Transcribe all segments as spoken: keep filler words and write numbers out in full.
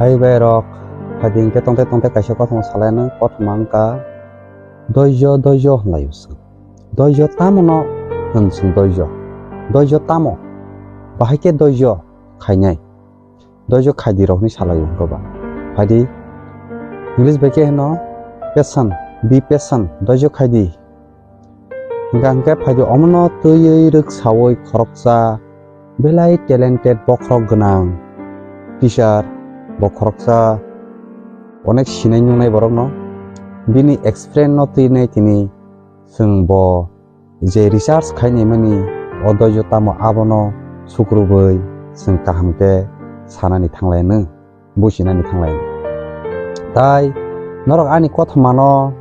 Hai bai rok, phaidi hwnkhe tongthai tongthai kaisa kothoma salai anw, kothoma wngkha doijo, doijo hwnlaio chwng. Doijo tamo no hwn chwng doijo? Doijo tamo? Bahai khe doijo khainai? Doijo khaidi rok hinwi salaio hwnkhe ba. Phaidi English bai khe hwno patient, be patient, doijo khaidi. Hingkha hingkhe phaidi omono twiwi rwksawi khoroksa belai talented bokhorok gwnang teacher, bo khoroksa onek sinai nungnai borokno, bini experience no twinai tini chwng bo je research khainai mani o doijo tamo abono sukrubwi chwng kaham khe sanani thanglai nw. Buchinani thanglai. Tai norok ani kothomano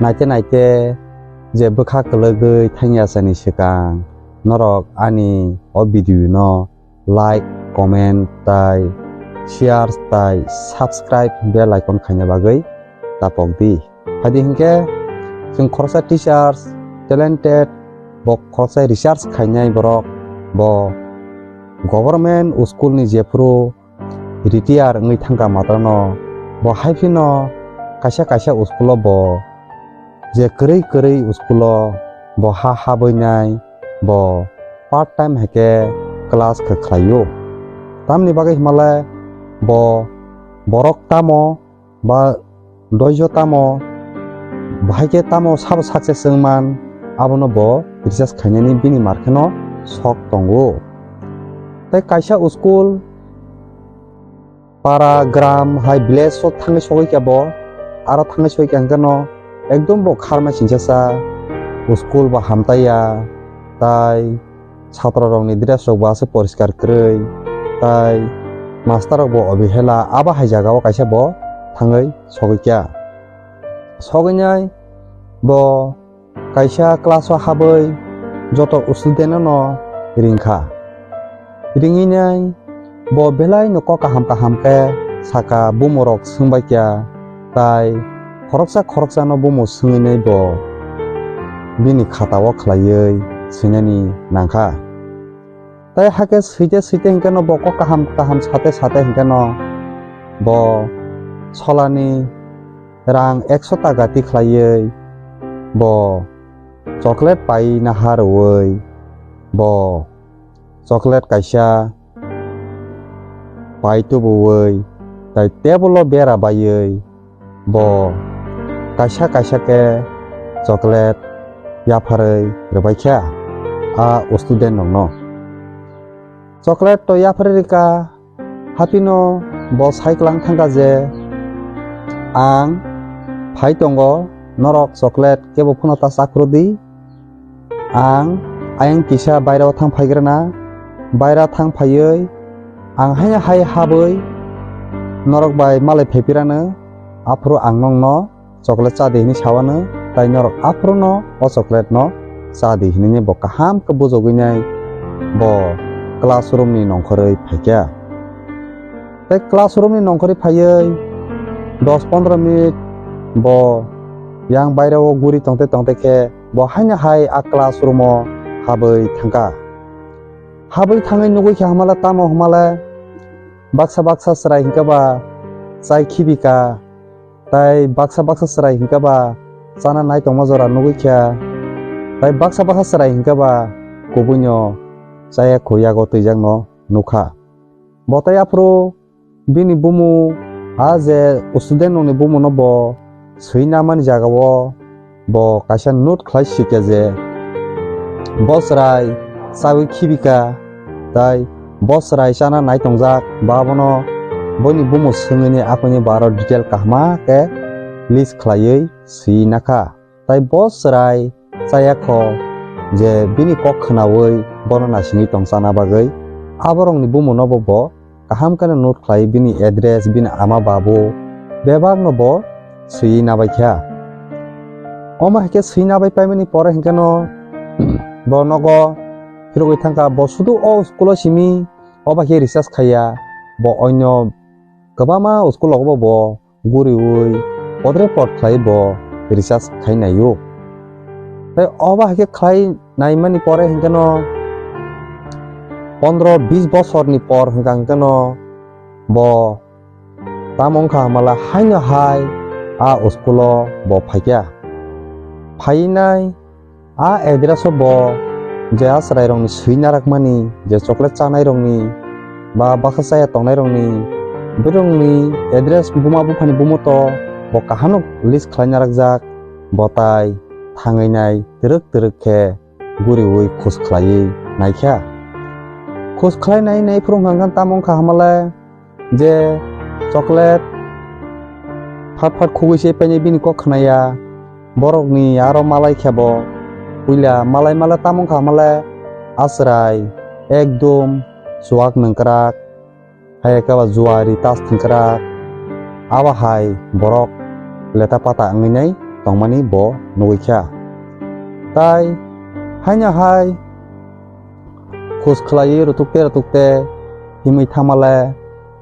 naite naite je bwkha kwlwgwi thangya sani swkang norok ani o video no like, comment tai share tai subscribe bell icon khaina bagwi tapok di. Phaidi hinkhe chwng khoroksa teachers, talented, bo khoroksa research khainai borok, bo government school ni jephuru retire wngwi thangkha matrano, bo hai phino kaisa kaisa school o bo je kwrwi kwrwi school o bo ha habwinai bo part time hai khe class khe khlaio. Tamni bagwi hwnmale bo borok tamo ba doijo tamo, bahai khe tamo sabo success wngman, abono bo research khainani bini mar kheno sok tongo. Tai kaisa school para gram hai village o thangwi sogwi khe bo, aro thangwi sogwi khe hwnkhe no ekdom bo kharmai singsa sa, school bo hamtaiya, tai chatra rokni dress rok bo aswk poriskar kwrwi, tai master rok bo obihela abo hai jaga o kaisa bo thangwi sogwi kha. Sogwinai bo kaisa class o habwi joto student no ringkha. Ringwinai bo belai no kok kaham kaham khe saka, bumung rok swngbai kha, tai khoroksa khoroksa no bumung swngwinai bo bini khata o khlaiwi swinani nangkha. Tai hakhe swite swite hinkhe no bo kok kaham kaham sate sate hinkhe no bo solani rang ekso taka tikhlaiwi bo chocolate pai naha rwui bo chocolate kaisa pai tubuwi tai table o bera baiwi bo kaisa kaisa khe chocolate yapharwi rwbaikha a student rokno. Chocolate to yapharwi rwkha, haphino bo sai kwlang thangkha je, "Ang phai tongo, norok chocolate kebo phano ta chakrwdi." Ang ayang kisa bairao thang phaigrana, baira thang phaiwi ang haino hai habwi norok bai malai phaipirano, aphuru ang nokno chocolate cha di hinwi sawano, tai norok aphuruno o chocolate no cha di hinwi bo kaham khe bujogwi nai bo classroom ni nongkhorwi phaikha. Tai classroom ni nongkhorwi phaiwi dos pondro minute bo yang bairao guri tongte tongte khe bo haino hai a classroom o habwi thangkha. Habwi thangwi nugwi khe hamala tamo hwnmale baksa baksa chwrai hinkhe ba chai khibika, tai baksa baksa chwrai hinkhe ba chana nai tongma jora nugwi kha, tai baksa baksa chwrai hinkhe ba kubuino chaya khu yago twijakno nukha. Bo tai aphuru bini bumu, a je student rokni bumuno bo swi namani jagao bo kaisa note khlai sikya je bo chwrai chawi khibika, tai bo chwrai chana nai tongjak, ba bono boni bumu swngwini aphani bo aro detail kahma khe list khlaiwi swi nakha. Tai bo chwrai chaya kho je bini kok khnaui bono naisingwi tong chana bagwi, aborokni bumuno bo bo kaham khe no note khlai, bini address, bini ama babu bebak no bo swiwi nabai kha. Omo hai khe swiwi nabai paimani pore hinkhe no bo nogo phirogwi thangkha. Bo sudu o school o simi, o bai khe research khaiya, bo onyo kwbangma school rogo bo bo guriui podre pod khlai bo research khai naio. Tai obo hai khe khlai naimani pore hinkhe no pondro bis bosorni por hwnkha hinkhe no bo Tamo wngkha hamala haino hai a school o bo phaikha. Phainai a address o bo je a chwrairokni swi narakmani, je chocolate chanairokni ba baksa chaya tongnairokni, borokni address buma buphani bumoto bo kahano list khlai narakjak, bo tai thangwi nai twrwk twrwk khe guriui khus khlaiwi naikha. Khus khlai nai nai phuru hwnkha hwnkhe tamo wngkha hamale je chocolate phat phat khugui se painai bini kok khnaya, borokni aro malai khe bo puila malai mala tamo wngkha hamale a chwrai ekdom chuak nungkrak. Hai khe ba juari tas thwngkrak, abo hai borok leta pata wngwi nai tongmani bo nugwi kha. Tai haino hai khus khlaiwi rutuk te rutuk te himwi thamale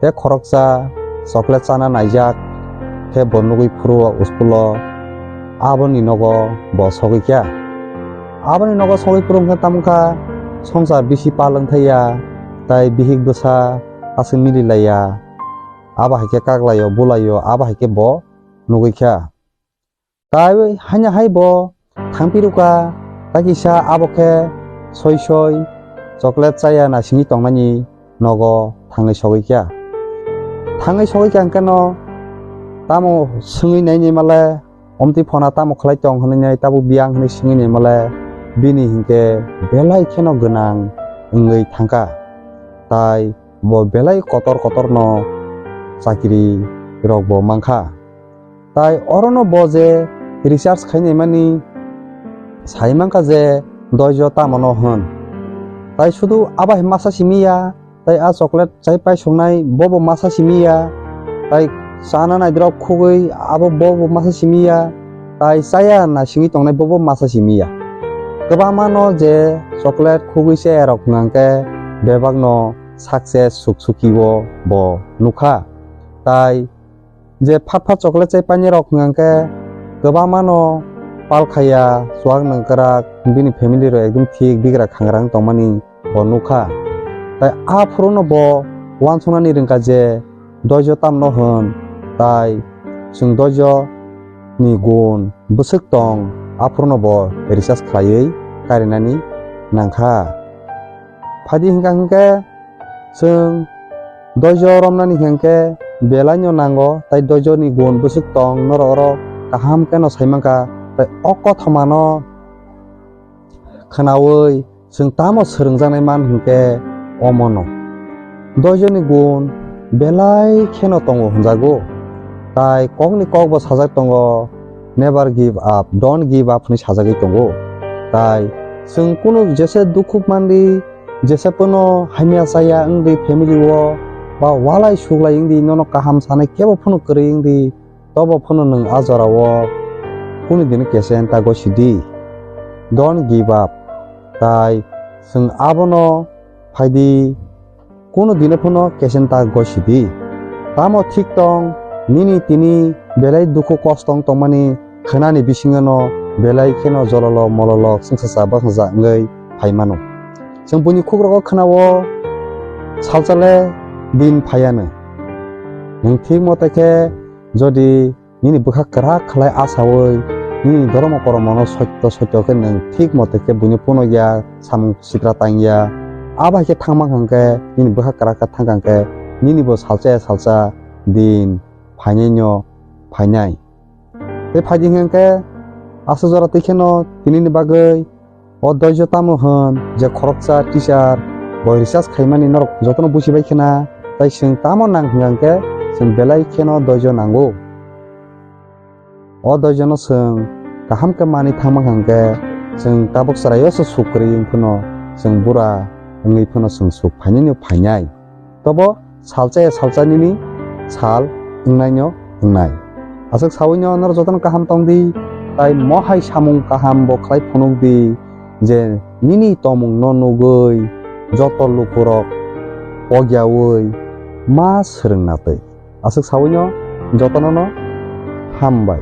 te khoroksa chocolate chana naijak khe bo nugwi phuru o school o aboni nogo bo sogwi kha. Aboni nogo sogwi phuru hwnkhe tamo kha songsar bisi pal wngthai ya, tai bihik bwsa aswk mili laiya, abo hai khe kaklaio bulaio, abo hai khe bo nugwi kha. Tai haino hai bo thangpi rwkha, tai kisa abo khe soi soi chocolate chaya naisingwi tongnani nogo thangwi sogwi kha. Thangwi sogwi kha hwnkhe no tamo swngwi nainai male, omtwi phona tamo khlai tong hwnwi nai tabuk biyang hwnwi swngwi nai male, bini hinkhe belai kheno gwnang wngwi thangkha. Tai bo belai kotor kotorno chakiri rokbo mankha. Tai orono bo je research khainaimani sai mankha je doijo tamono hwn. Tai sudu abo hai masa simi ya, tai a chocolate chai pai songnai bobo masa simi ya, tai chana naidrok khugui abo bobo masa simi ya, tai chaya na simi tongnai bobo masa simi ya. Kwbangma no je chocolate khugui chaya rok hwnkhe bebak no success suk suki o bo nukha. Tai je phat phat chocolate chai painai rok hwnkha khe kwbangma no pal khaya, chuak nungkrak, bini family rok ekdom thik bigra khangrang tongmani bo nukha. Tai aphuru no bo uansuknani rwngkha je doijo tamno hwn, tai chwng doijo ni gun bwswk tong, aphuru no bo research khlaiwi karinani nangkha. Phaidi hwnkha hwnkhe chwng doijo romnani hwnkhe belai no nango, tai doijo ni gun bwswk tong norok oro kaham khe no sai mankha, tai o kothoma no khwnaui chwng tamo swrwngjaknai man hwnkhe omono. Doijo ni gun belai kheno tongo hwnjago, tai kokni kokbo sajak tongo, "Never give up, don't give up" hwnwi sajagwi tongo. Tai chwng kunu jesa dukhu manri, jesa phano hamya chaya wngdi family o, ba walai suglai wngdi, nono kaham sanai kebo phano kwrwi wngdi, tobo phano nwng a jorao kunu dino kesenta gosidi. Don't give up. Tai chwng abono phaidi, kunu dino phano kesenta gosidi. Tamo thik tong, nini tini belai dukhu kosto wng tongmani khwnani bisingono belai kheno jololo mololo swngsacha bwsangsa wngwi phaimano. Chwng buini khukrokgo khwnao, salsale din phaiano. Nwng thik mote khe jodi nini bwkha kwrak khlai achaui nini dhormo koromono sotto sotto khe nwng thik mote khe buino phunukya, samung sitra tangya, abo hai khe thangma hwnkhe nini bwkha kwrak khe thangkha hwnkhe nini bo salsa ya salsa din phainaino phainai. Tei phaidi hwnkhe aswk jora twi kheno tinini bagwi o doijo tamo hwn je khoroksa teacher bo research khaimani norok jotono buchibai khna, tai chwng tamo nang hwnkha hwnkhe chwng belai kheno doijo nango. O doijono chwng kaham khe manwi thangma hwnkhe chwng tabuk chwraio se suk kwrwi wng phano chwng bura wngwi phano chwng suk phainani phainai. Tobo salsa ya salsa nini sal wngnaino wngnai. Aswk sawino norok jotono kaham tongdi, tai mohai samung kaham bo khlai phunukdi, je nini tomungno nugwi joto lukurok pogyaui ma swrwngna twi. Aswk sawino jotonono hambai.